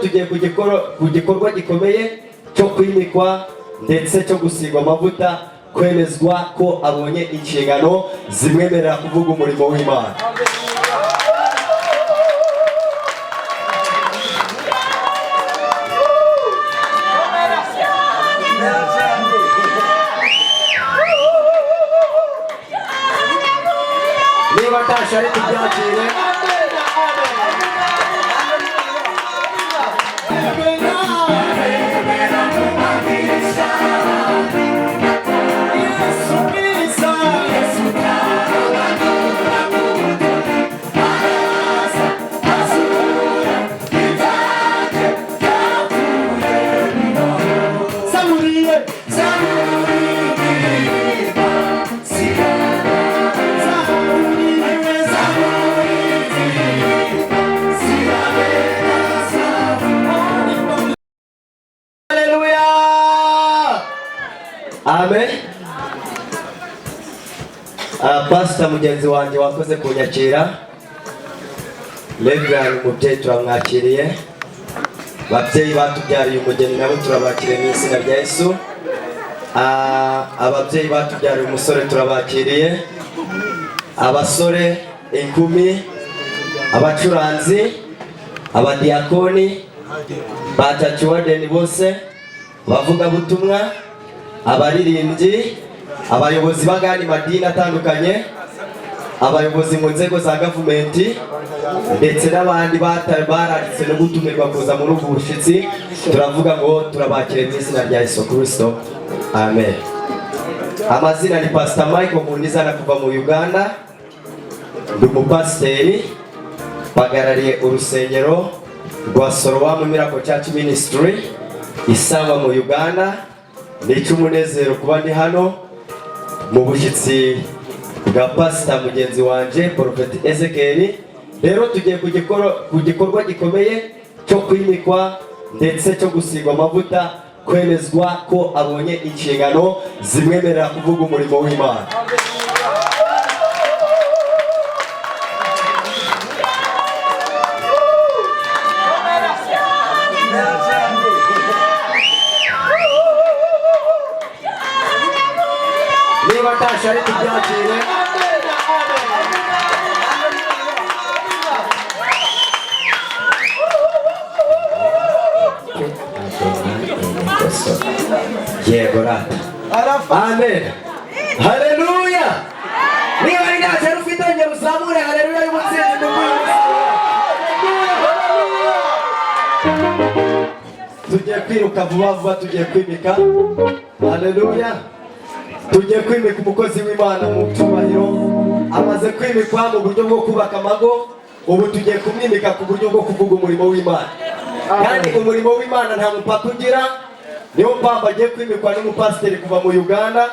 Tugiye ku gikorwa gikomeye cyo kwimikwa ndetse cyo gusigwa amavuta, kwemezwa ko abonye inshingano zimwemerera kuvuga umurimo w'Imana. Niba atashye tubyakire. Haleluya, amen. Pastor mugenzi wanjye wakoze kunyakira, Reverend umubyeyi turamwakiriye, babyeyi batubyariye umugeni nabo turabakiriye mu izina rya Yesu. Ababyeyi batubyariye umusore turabakiriye, abasore, inkumi, abacuranzi, abadiyakoni, ba church warden bose, abavugabutumwa, abaririmbyi, abayobozi b'agandi madini atandukanye, abayobozi mu nzego za gavumenti, ndetse n'abandi bararitse no gutumirwa kuza muri ubu bushyitsi, turavuga ngo turabakiriye mu izina rya Yesu Kristo, amen. Amazina ni Pastor Michael Nkundizana kuva mu Uganda, ndi umupasiteri, mpagarariye urusengero rwa Sorowamu Miracle Church Ministry isangwa mu Uganda. Ni icy'umunezero kuba ndi hano mu bushyitsi bwa pasita mugenzi wanje Prophet Ezekiel. Rero tugiye ku gikorwa gikomeye cyo kwimikwa ndetse cyo gusigwa amavuta, kwemezwa ko abonye inshingano zimwemerera kuvuga umurimo w'Imana. Niba atashye tubyakire. Yego rata, amen, haleluya. Niba ari nta cyari ufite, ongera uzamure haleluya y'ubutsinzi mu rwego. Tugiye kwiruka vuba vuba, tugiye kwimika, haleluya, tugiye kwimika umukozi w'Imana mu cyubahiro. Amaze kwimikwa mu buryo bwo kubaka amago, ubu tugiye kumwimika ku buryo bwo kuvuga umurimo w'Imana. Kandi umurimo w'Imana nta mupaka ugira, niyo mpamvu agiye kwimikwa n'umupasiteri kuva mu Uganda.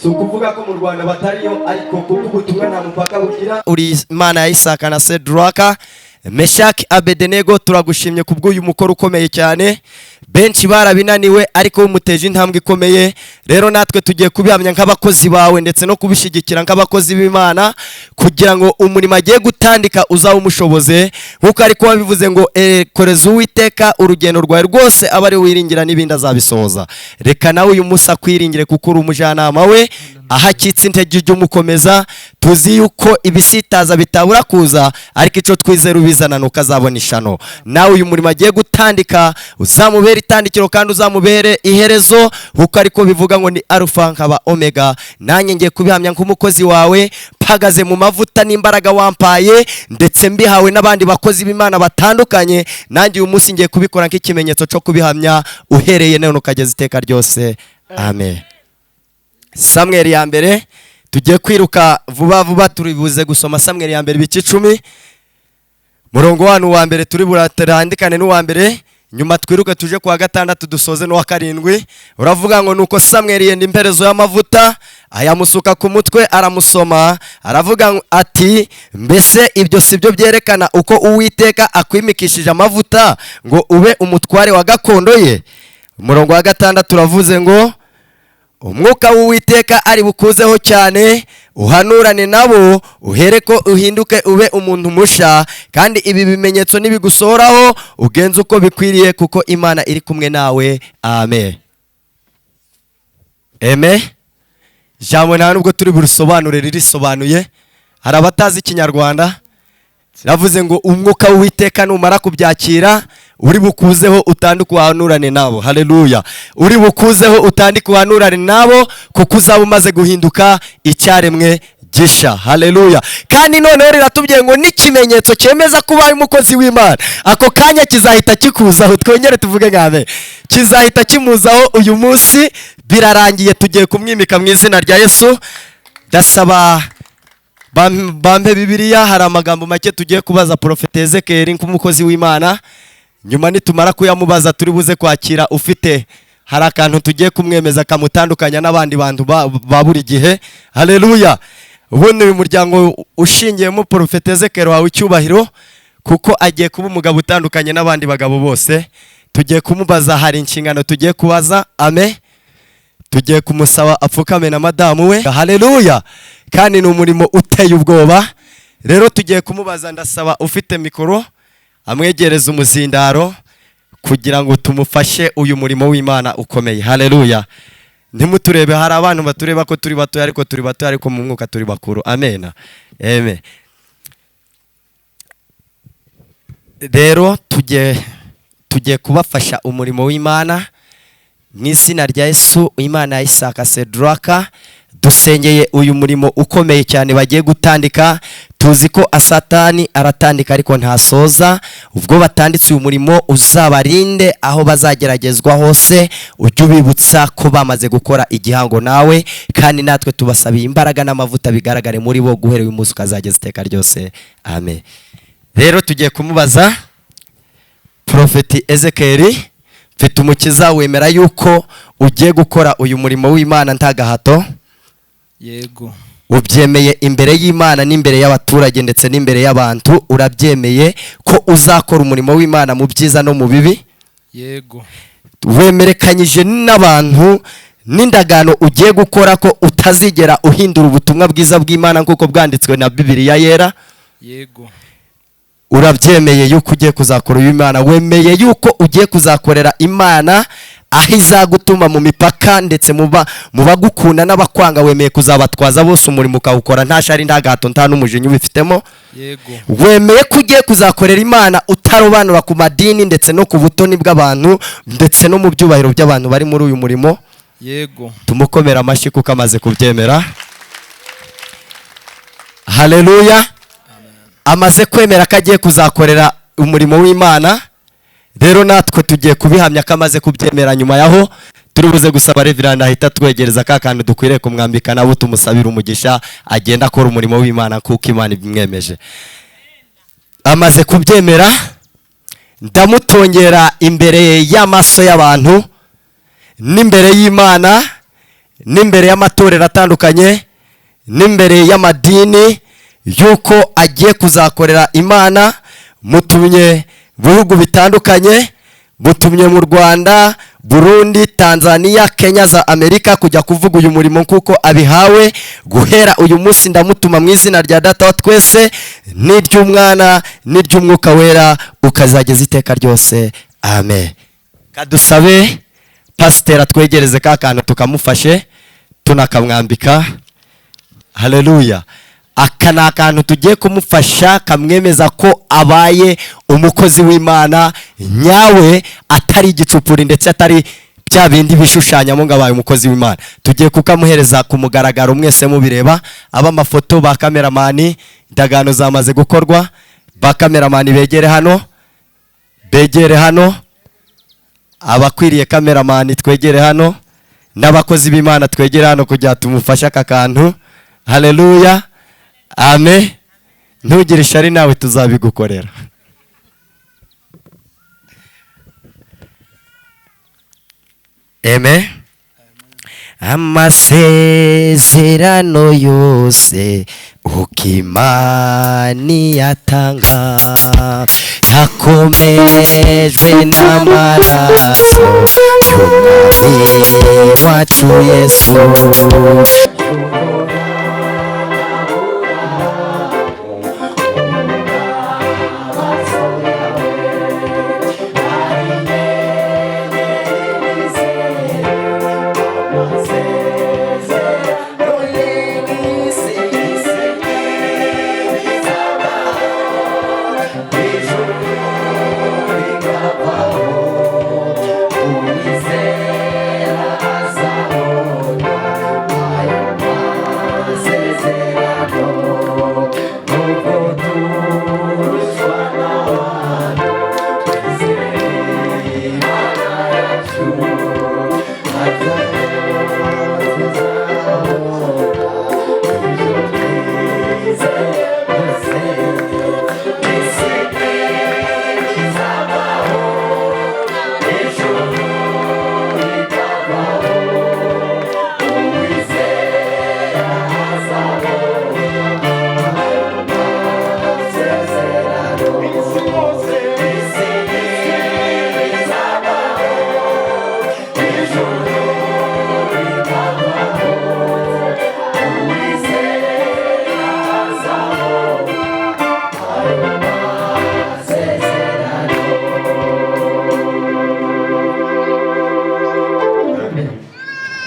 Si ukuvuga ko mu Rwanda batariyo, ariko kuko ubutumwa nta mupaka bugira. Uri Imana ya Isaka na Sedraka, Meshaki, Abedenego, turagushimye ku bw'uyu mukoro ukomeye cyane. Benshi barabinaniwe, ariko umuteje intambwe ikomeye. Rero natwe tugiye kubihamya nk'abakozi bawe ndetse no kubishyigikira nk'abakozi b'Imana, kugira ngo umurimo agiye gutandika uzawumushoboze, nk'uko ariko wabivuze ngo koreza Uwiteka urugendo rwawe rwose, abe ari wiringira, n'ibindi azabisohoza. Reka nawe uyu munsi akwiringire, kuko uri umujyanama we. Aho acitse intege ujye umukomeza. Tuzi yuko ibisitaza bitabura kuza, ariko icyo twizera ubizana ni ukazabona ishano. Nawe uyu murimo agiye gutandika uzamubere itandikiro kandi uzamubere iherezo, kuko ariko bivuga ngo ni Arufa nkaba Omega. Nanjye ngiye kubihamya nk'umukozi wawe, mpagaze mu mavuta n'imbaraga wampaye, ndetse mbihawe n'abandi bakozi b'Imana batandukanye. Nanjye uyu munsi ngiye kubikora nk'ikimenyetso cyo kubihamya, uhereye none ukageza iteka ryose, amen. Samweli ya mbere, tugiye kwiruka vuba vuba, turi buze gusoma Samweli ya mbere ibice 10, murongo wanu wa mbere, turi burandikane n'uwa mbere, nyuma twiruke tuje kuwa gatandatu dusoze n'uwa karindwi. Uravuga ngo: "Nuko Samweli yenda imperezo y'amavuta, ayamusuka ku mutwe, aramusoma, aravuga ati: 'Mbese ibyo si byo byerekana uko Uwiteka akwimikishije amavuta ngo ube umutware wa gakondo ye?'" Umurongo wa gatandatu uravuze ngo Umwuka w'Uwiteka ari bukuzeho cyane, uhanurane nabo, uhereko uhinduke ube umuntu musha, kandi ibi bimenyetso nibigusohoraho ugenze uko bikwiriye, kuko Imana iri kumwe nawe. Amen. Amen. Jambo nta nubwo turi burusobanure, ririsobanuye. Hari abatazi Ikinyarwanda. Ravuze ngo umwuka w'Uwiteka numara kubyakira uri bukuzeho utandike uhanurane nabo. Haleluya. Uri bukuzeho utandike uhanurane nabo, kuko uzaba umaze guhinduka icyaremwe gisha. Haleluya. Kandi noneho riratubwiye ngo n'ikimenyetso cyemeza ko ubaye umukozi w'Imana ako kanya kizahita kikuzaho. Twongere tuvuge nka amen. Kizahita kimuzaho uyu munsi. Birarangiye, tugiye kumwimika mu izina rya Yesu. Ndasaba bampe Bibiliya, hari amagambo make tugiye kubaza Profete Ezekiel nk'umukozi w'Imana. Nyuma nitumara kuyamubaza turi buze kwakira ufite hari akantu tugiye kumwemeza kamutandukanya n'abandi bantu ba buri gihe. Haleluya. Ubundi uyu muryango ushingiyemo Profete Ezekiel wawe icyubahiro, kuko agiye kuba umugabo utandukanye n'abandi bagabo bose. Tugiye kumubaza, hari inshingano tugiye kubaza. Amen. Tugiye kumusaba apfukame na madamu we. Haleluya. Kandi ni umurimo uteye ubwoba. Rero tugiye kumubaza, ndasaba ufite mikoro amwegereza umuzindaro kugira ngo tumufashe uyu murimo w'Imana ukomeye. Haleluya. Ntimuturebe, hari abantu batureba ko turi batoya, ariko turi batoya, ariko mu mwuka turi bakuru. Amen. Amen. Rero tugiye kubafasha umurimo w'Imana mu izina rya Yesu. Imana ya Isaka Sedraka, dusengeye uyu murimo ukomeye cyane bagiye gutandika. Tuzi ko Asatani aratandika ariko ntasoza. Ubwo batanditse uyu murimo uzabarinde aho bazageragezwa hose, ujye ubibutsa ko bamaze gukora igihango nawe, kandi natwe tubasabiye imbaraga n'amavuta bigaragare muri bo guhera uyu munsi ukazageza iteka ryose. Amen. Rero tugiye kumubaza Profeti Ezekiel, mfite umukiza, wemera yuko ugiye gukora uyu murimo w'Imana nta gahato? Yego. Ubyemeye imbere y'Imana n'imbere y'abaturage ndetse n'imbere y'abantu, urabyemeye ko uzakora umurimo w'Imana mu byiza no mu bibi? Yego. Wemerekanyije n'abantu n'indagano ugiye gukora ko utazigera uhindura ubutumwa bwiza bw'Imana nk'uko bwanditswe na Bibiliya yera? Yego. Urabyemeye yuko ugiye kuzakora uyu Imana? Wemeye yuko ugiye kuzakorera Imana aho izagutuma mu mipaka ndetse mu bagukunda n'abakwanga, wemeye kuzabatwaza bose umurimo ukawukora nta shari, nta gahato, nta n'umujinya ubifitemo? Yego. Wemeye ko ugiye kuzakorera Imana utarobanura ku madini ndetse no ku butoni bw'abantu ndetse no mu byubahiro by'abantu bari muri uyu murimo? Yego. Tumukomera amashyi kuko amaze kubyemera. Haleluya. Amaze kwemera ko agiye kuzakorera umurimo w'Imana. Rero natwe tugiye kubihamya ko amaze kubyemera. Nyuma yaho turi buze gusaba Reverend ahita twegereza ka kantu dukwiriye kumwambika, nabo tumusabira umugisha agenda akora umurimo w'Imana kuko Imana ibimwemeje. Amaze kubyemera, ndamutongera imbere y'amaso y'abantu n'imbere y'Imana n'imbere y'amatorero atandukanye n'imbere y'amadini yuko agiye kuzakorera Imana. Mutumye bihugu bitandukanye, mutumye mu Rwanda, Burundi, Tanzania, Kenya, za Amerika kujya kuvuga uyu murimo kuko abihawe. Guhera uyu munsi ndamutuma mu izina rya Data wa twese n'iry'Umwana n'iry'Umwuka Wera, ukazageza iteka ryose. Amen. Kadusabe pasiteri atwegereze ka kantu tukamufashe tunakamwambika. Haleluya. Aka ni akantu tugiye kumufasha kamwemeza ko abaye umukozi w'Imana nyawe, atari igicupuri ndetse atari bya bindi bishushanyamo ngo abaye umukozi w'Imana. Tugiye kukamuhereza ku mugaragaro mwese mubireba, aba amafoto ba kameramani, indagano zamaze gukorwa, ba kameramani begere hano, begere hano, abakwiriye kameramani twegere hano, n'abakozi b'Imana twegere hano kugira tumufashe aka kantu. Haleluya. Amen. Ntugire ishari nawe tuzabigukorera. Amen. Amasezerano yose uko Imana yatanga yakomejwe n'amaraso Cy'umwami wacu Yesu.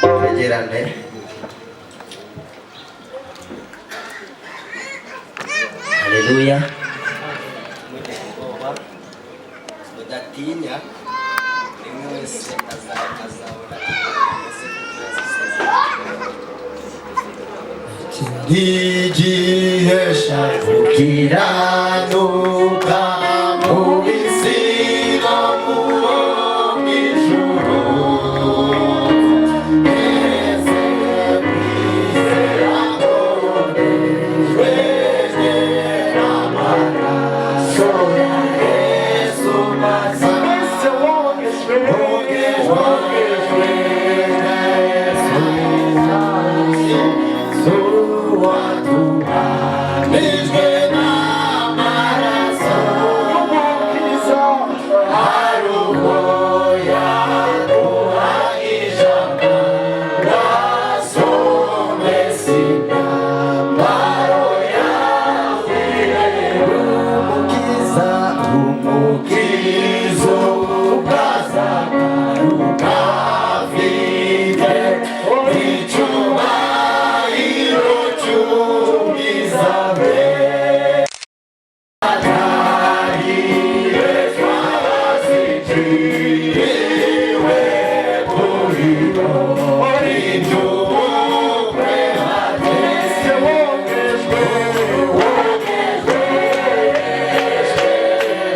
Twegerane. Haleluya. Mugire ubwoba, mudatinya, rimwe wese azabona ameze kuko yazisezeranye. Ntigihesha gukiranuka mu isi no mu bo mw'ijuru. Ese kwizera kongejwe n'amaraso ya Yesu maze wogejwe na Yesu. Watuhanijwe n'amaraso y'Umukiza, hari ubwo yaduha ijambo, rasomesi imyambaro yawe. Umukiza, Umukiza ukazagaruka afite icyubahiro cy'ubwiza bwe. Twabaziciriwe kuri iby'ubukwe batese wogejwe, wogejwe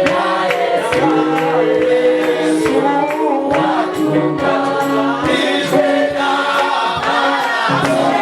na Yesu, Yesu watuganijwe n'amaraso.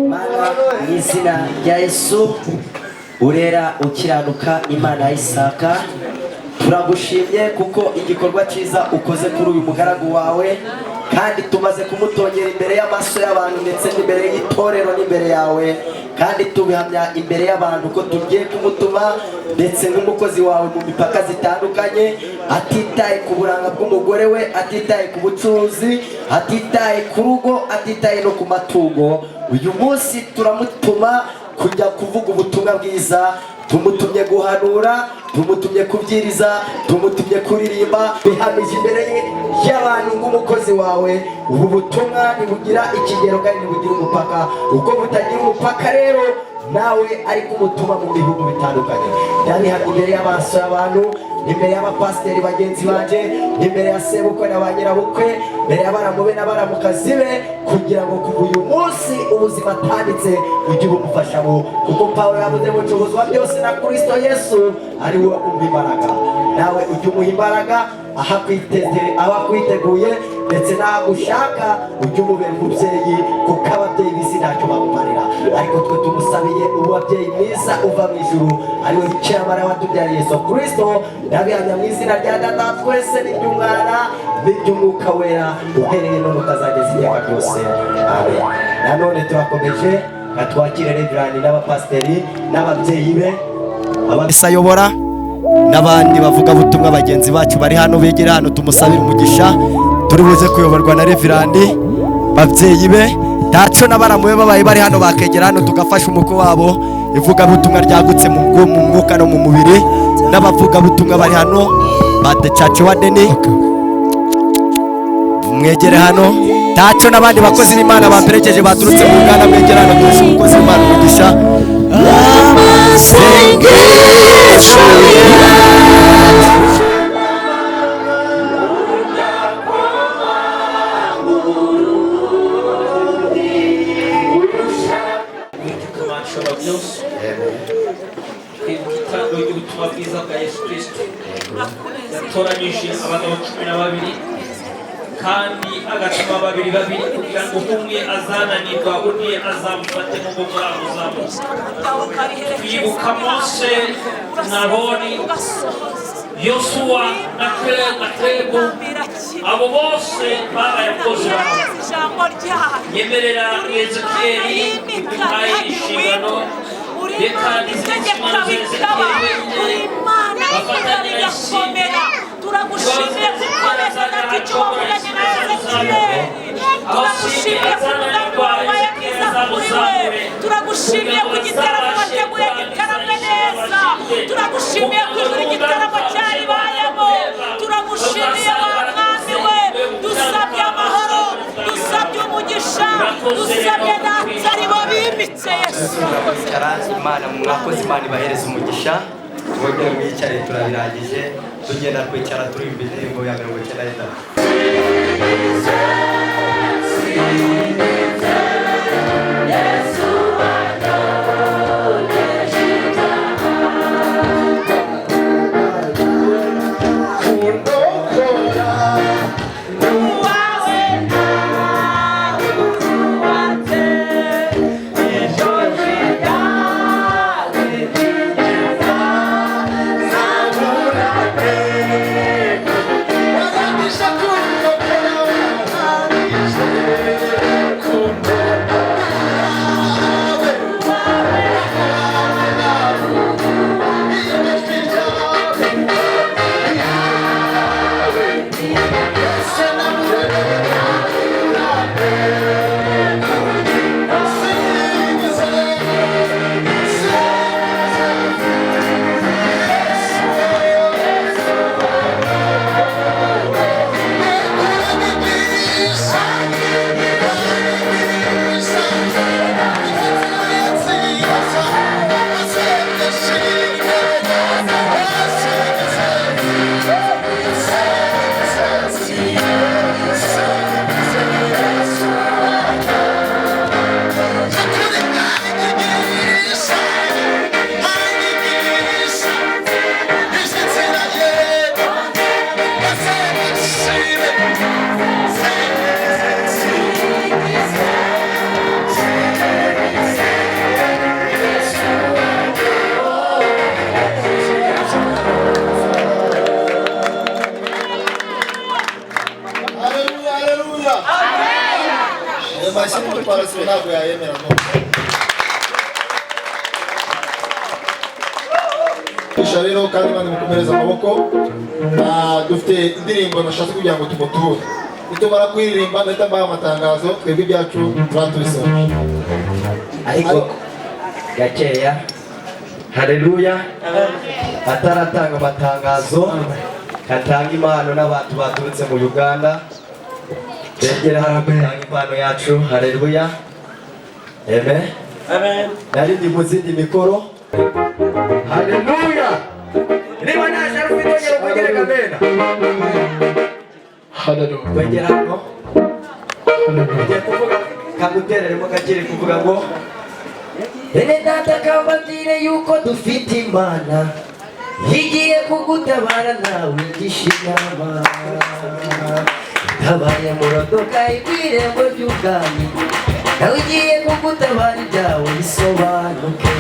Mana, mu izina rya Yesu, urera ukiranuka, Imana ya Isaka, turagushimye kuko igikorwa cyiza ukoze kuri uyu mugaragu wawe. Kandi tumaze kumutongera imbere y'amaso y'abantu ndetse n'imbere y'itorero n'imbere yawe, kandi tubihamya imbere y'abantu ko tugiye kumutuma ndetse nk'umukozi wawe mu mipaka zitandukanye, atitaye ku buranga bw'umugore we, atitaye ku bucuruzi, atitaye ku rugo, atitaye no ku matungo. Uyu munsi turamutuma kujya kuvuga ubutumwa bwiza, tumutumye guhanura, tumutumye kubwiriza, tumutumye kuririmba. Bihamije imbere ye y'abantu nk'umukozi wawe. Ubu butumwa ntibugira ikigero kandi ntibugira umupaka. Uko butagira umupaka rero, nawe ari kumutuma mu bihugu bitandukanye. Ndabihamya imbere y'amaso y'abantu, imbere y'abapasiteri bagenzi banjye, imbere ya sebukwe na ba nyirabukwe, imbere y'abaramu be n'abaramukazi be, kugira ngo kuva uyu munsi ubuzima atanditse ujye ubumufashamo, kuko Pawulo yavuze mu nshobozwa byose na Kristo Yesu ari we umpa imbaraga. Nawe ujye umuha imbaraga aho akwiteze, aho akwiteguye ndetse n'aho ushaka, ujye umubera umubyeyi, kuko ababyeyi b'isi ntacyo bamumarira, ariko twe tumusabiye umubyeyi mwiza uva mu ijuru, ariwe Bikira Mariya watubyariye Yesu Kristo. Ndabihamya mu izina rya Data wa twese n'iry'Umwana n'iry'Umwuka Wera, uhereye none ukazageza iteka ryose, amen. Nanone turakomeje, twakire reverandi n'abapasiteri n'ababyeyi be ayobora n'abandi bavugabutumwa bagenzi bacu bari hano begera hano, tumusabire umugisha. Turi buze kuyoborwa na reverandi, babyeyi be ntacyo n'abaramu be babaye bari hano bakegera hano, tugafasha umukwe wabo ivugabutumwa ryagutse mu mwuka no mu mubiri. N'abavugabutumwa bari hano ba The Church Warden, mwegere hano. Ntacyo n'abandi bakozi b'Imana baperekeje baturutse mu nganda, mwegere hano duheshe umukozi w'Imana umugisha. Amasengesho yacu. Uwiteka Mana ishobora byose, twibuka itangiriro ry'ubutumwa bwiza bwa Yesu Kirisito. Yatoranyije abagabo 12 kandi agatuma babiri babiri kugira ngo umwe azananirwa undi azamufate mu nkokora amuzamuze. Twibuka Mose na Aroni, Yosuwa na Kalebu, abo bose babaye abakozi bawe. Nyemerera Ezekiyeli uhaye inshingano, reka n'izindi nshingano za Ezekiyeli wenyine bafatanye na Isimbi. Turagushimiye kuko ntacyo icyo wavuganye na Ezekiyeli. Turagushimiye ku mugambi wabaye mwiza kuri we. Turagushimiye ku gitaramo wateguye gitaramwe neza. Turagushimiye ku ijuru igitaramo cyaribayemo. Turagushimiye wa mwami we. Dusabye amahoro, dusabye umugisha, dusabye natari bo bimitse Yesu. Kwicara. Imana mwakoze, Imana ibahereza umugisha. Mwongere mwicare, turabirangije. Tugenda kwicara turirimba indirimbo ya 93. Ayo mashyi y'umutwara sibo ntabwo yayemera no. Isha rero kandi Imana imukomereze amaboko. Dufite indirimbo nashatse kugira ngo tumuture. Nitumara kuririmba ndahita mbaha amatangazo, twebwe ibyacu tuba tubisoje. Ariko gakeya, haleluya, ataratanga amatangazo, katanga impano n'abantu baturutse mu Uganda begera hano gutanga impano yacu. Haleluya, amen. Nari ndi mu zindi mikoro. Haleluya, niba nta sharufi ufite ongera kwegera kamena. Haleluya. Kwegera hano ugiye kuvuga kagutereremo gakiri kuvuga ngo bene data kambabwire yuko dufite Imana igiye kugutabara nawe igisha inama itabaye Moridekayi ku irembo ry'ubwami, nawe igiye kugutabara ibyawe bisobanuke.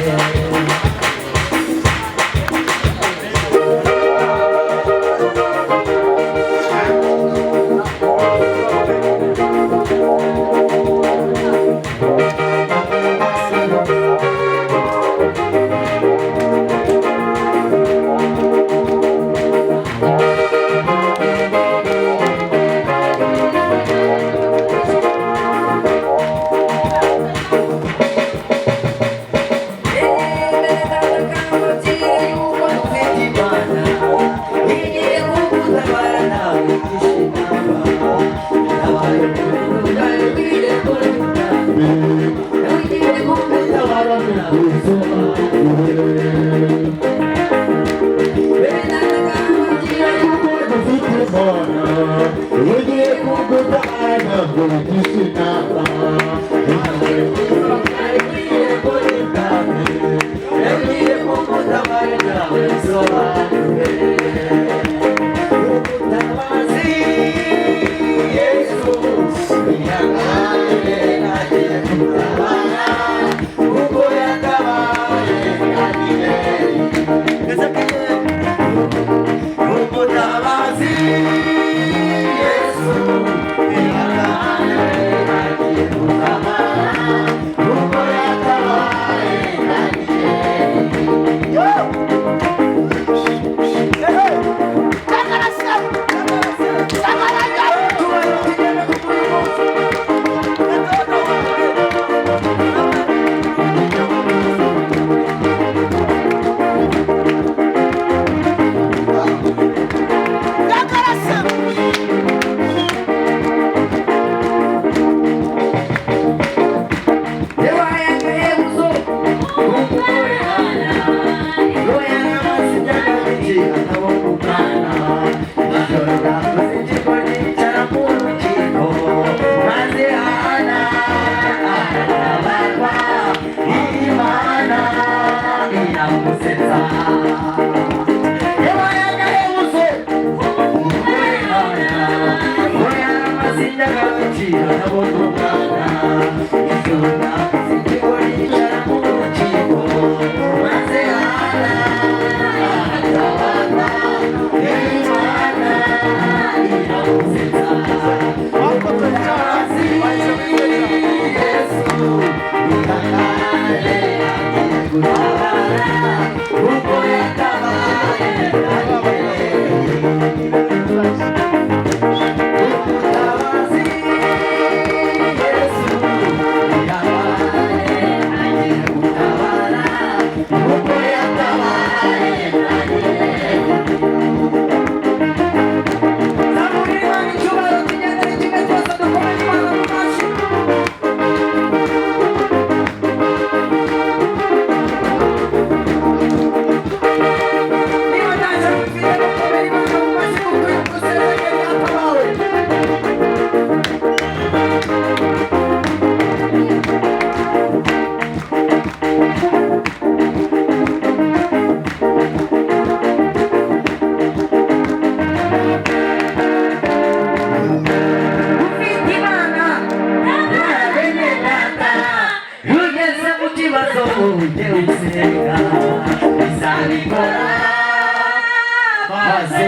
Maze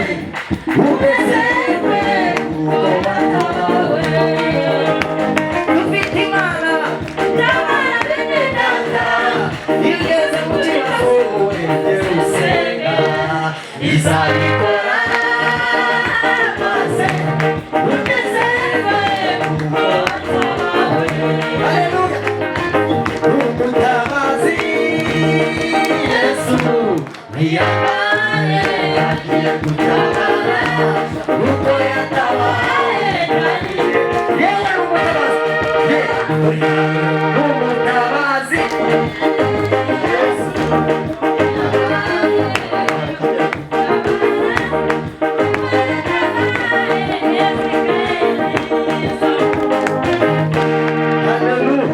ubezerwe ubwo batawe. Umutabazi. Haleluya.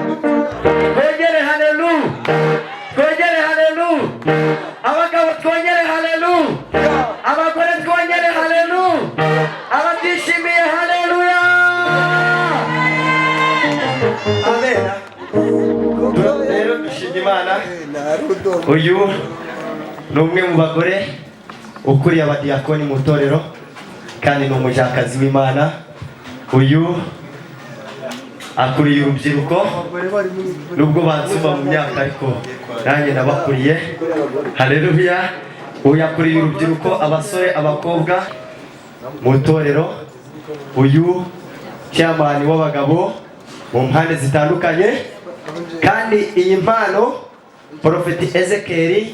Twongere haleluya. Twongere haleluya. Abagabo twongere haleluya. Abagore twongere haleluya. Ababyishimiye haleluya. Amen. Rero dushimye Imana. Uyu ni umwe mu bagore ukuriye abadiyakoni mu itorero kandi ni umujakazi w'Imana. Uyu akuriye urubyiruko nubwo bansumba mu myaka ariko nanjye ndabakuriye. Haleluya. Uyu akuriye urubyiruko, abasore, abakobwa mu itorero. Uyu chairman w'abagabo mu mpande zitandukanye. Kandi iyi mpano, Prophet Ezekiel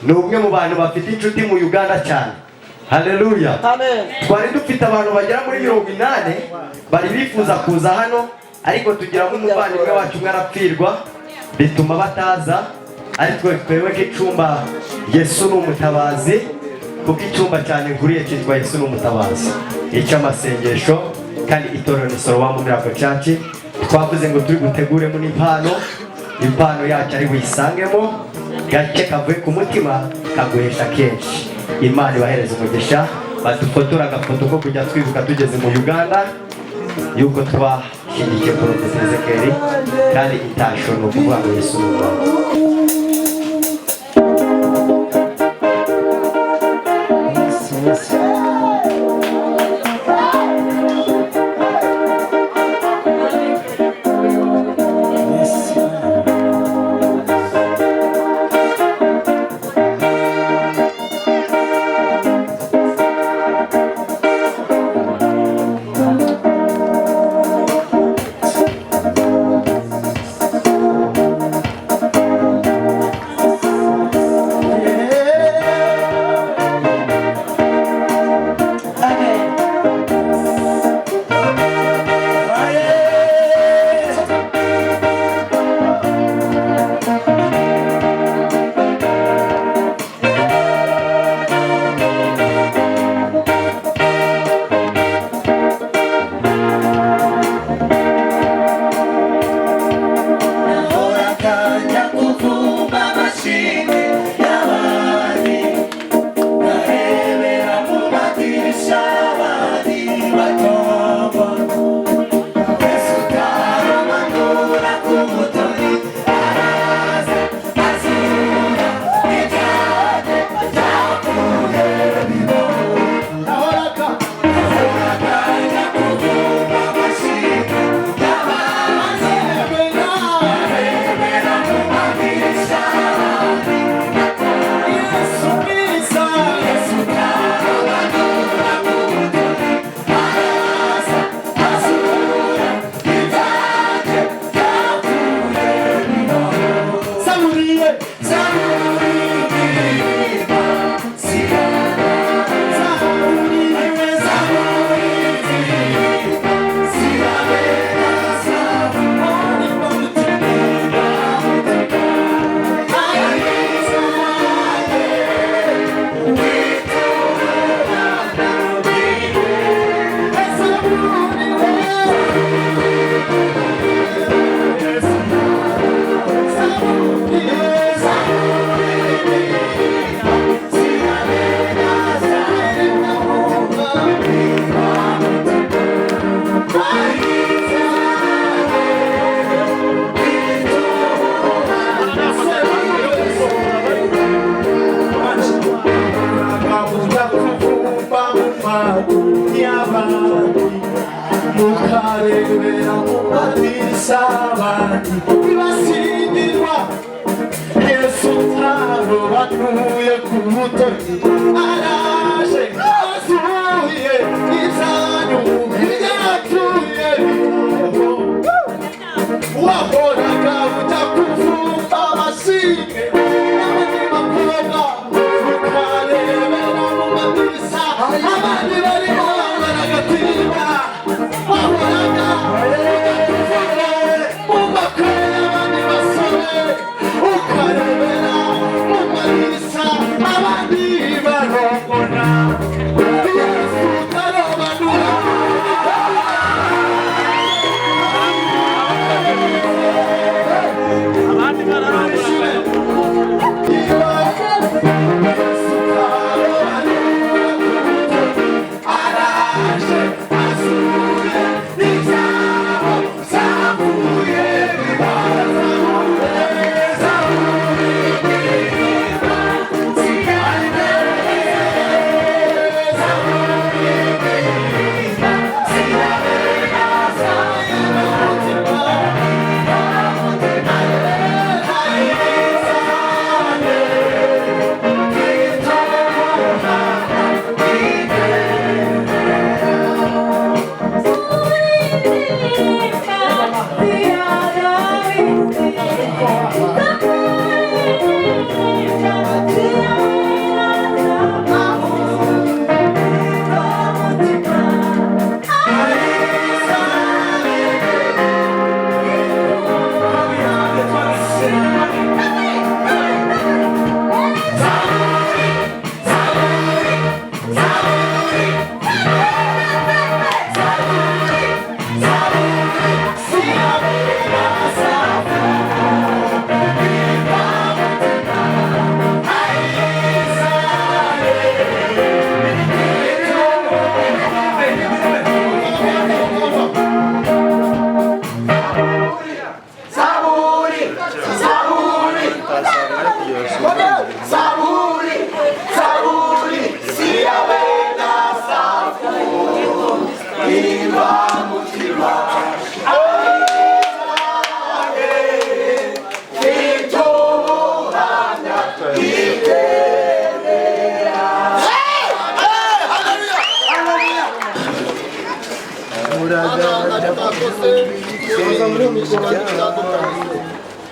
ni umwe mu bantu bafite inshuti mu Uganda cyane. Haleluya. Twari dufite abantu bagera muri 80 bari bifuza kuza hano, ariko tugiramo umuvandimwe wacu umwe arapfirwa bituma bataza. Ariko twebwe nk'icyumba Yesu ni umutabazi, kuko icyumba cyane nkuriye cyitwa Yesu ni umutabazi, icy'amasengesho. Kandi itorero ni Sorowamu Miracle Church. Twavuze ngo turi buteguremo n'impano, impano yacu ari buyisangemo. Gake kavuye ku mutima kaguhesha kenshi. Imana ibahereza umugisha. Badufotora agafoto ko kujya twibuka tugeze mu Uganda yuko twashyigikiye Prophet Ezekiel. Kandi itasho ni ukuvuga ngo Yesu ni umwami. Nahoraga kuvuma amashimwe y'abandi, nkarebera mu madirishya y'abandi batomba. Yesu utarobanura ku butoni, araza azura ibyanjye byapfuye bibaho. Nahoraga njya kuvuma amashimwe y'abandi, nkarebera mu madirishya y'abandi batomba. Yesu mwiza, Yesu utarobanura ku butoni, araza azura ibyanjye byapfuye bibaho. Zaburiye, Zaburiye, Siyana, Zaburiye, Zaburiye, Siyana, Mukarebera mu madirishya abandi ntibasingirwa. Yesu utarobanuye ku butoni, araje azuye ibyanyu ibyatuye bibaho. Wahoraga ujya kuvumba amashimwe n'abandi bakobwa, ukarebera mu madirishya abandi barimo baragatimba. Wahoraga ujya kuvumba mu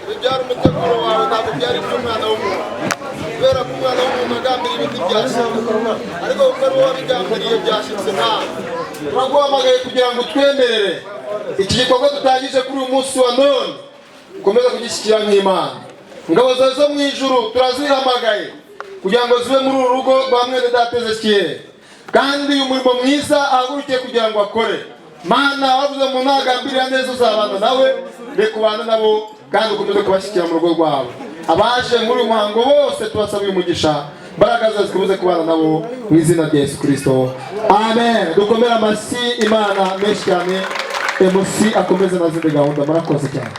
Ibi byari umuteguro wawe, ntabwo byari iby'umwana w'umuntu, kubera ko umwana w'umuntu agambira ibindi byashyitse, ariko kuko ari wowe wabigambiriye byashyitse. Nawe turaguhamagaye kugira ngo utwemerere iki gikorwa dutangije kuri uyu munsi wa none, ukomeze kugishyikira nk'Imana. Ingabo zawe zo mu ijuru turazihamagaye kugira ngo zibe muri uru rugo rwa mwene data Ezekiyeli, kandi uyu murimo mwiza ahagurukiye kugira ngo akore, Mana, wavuze mu ntagambirira neza uzabana nawe. Reka ubane nabo kandi ukomeze kubashyikira mu rugo rwabo. Abaje muri uyu muhango bose tubasaba uyu mugisha, imbaraga zawe zikomeze kubana nabo mu izina rya Yesu Kirisito, amen. Dukomere amashyi Imana menshi cyane. MC akomeze na zindi gahunda. Murakoze cyane.